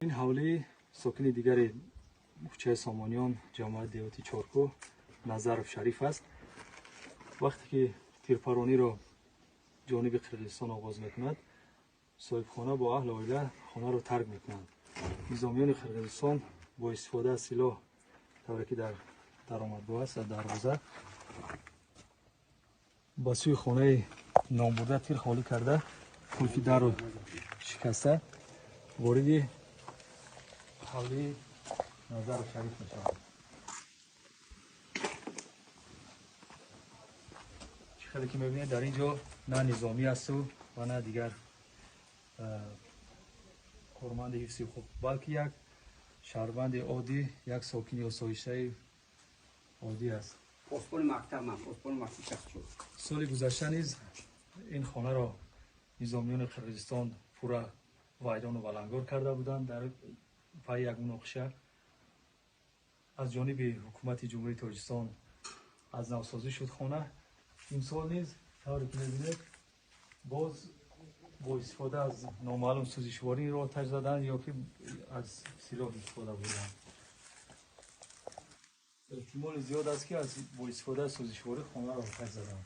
Ин ҳавлии сокини дигари кӯчаи Сомониён, ҷамоати деҳоти Чоркӯҳ, Назаров Шариф аст. Вақте ки тирпарониро ҷониби Қирғизистон оғоз мекунад, соҳибхона бо аҳли оила хонаро тарк мекунанд. Низомиёни Қирғизистон бо истифода аз силоҳ, тавре ки дар даромадгоҳ аст, аз дарвоза ба сӯи хонаи номбурда тир холӣ карда, қулфи дарро шикаста, вориди ҳавлии Назаров Шариф мешаванд. Чӣ хеле ки мебинед, дар ин ҷо на низомӣ асту ва на дигар корманди ҳифзи ҳуқуқ, балки як шаҳрванди оддӣ, як сокини осоиштаи оддӣ аст. Посбони мактаб ман, посбони мактаб шахс шуд. Соли гузашта низ ин хонаро низомиёни Қирғизистон пурра вайрону валангор карда буданд дар пайи як муноқиша. Аз ҷониби ҳукумати Ҷумҳурии Тоҷикистон аз навсозӣ шуд хона. Имсол низ тавре ки мебинед, боз бо истифода аз номаълум сӯзишвориро оташ заданд ё ки аз силоҳ истифода бурданд. Эҳтимоли зиёд аст, ки бо истифода аз сӯзишворӣ хонаро оташ заданд.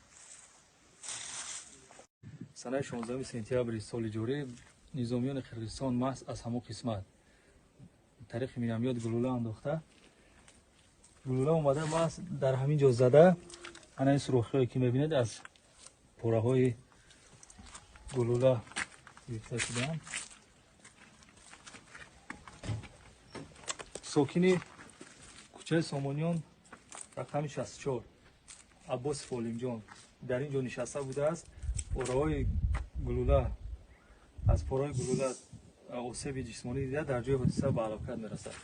Санаи 16 сентябри соли ҷорӣ низомиёни Қирғизистон маҳз аз ҳамон қисмат тариқи миномёт гулӯла андохта, гулӯла омада маҳз дар ҳамин ҷо зада. Ана ин сурохиҳое ки мебинед, аз пораҳои гулӯла гирифта шудаанд. Сокини кӯчаи Сомониён, рақами 64, Аббосов Олимҷон дар ин ҷо нишаста будааст. Пораҳои гулӯла, аз пораҳои гулӯла осеби ҷисмонӣ дида, дар ҷои ҳодиса ба ҳалокат мерасад.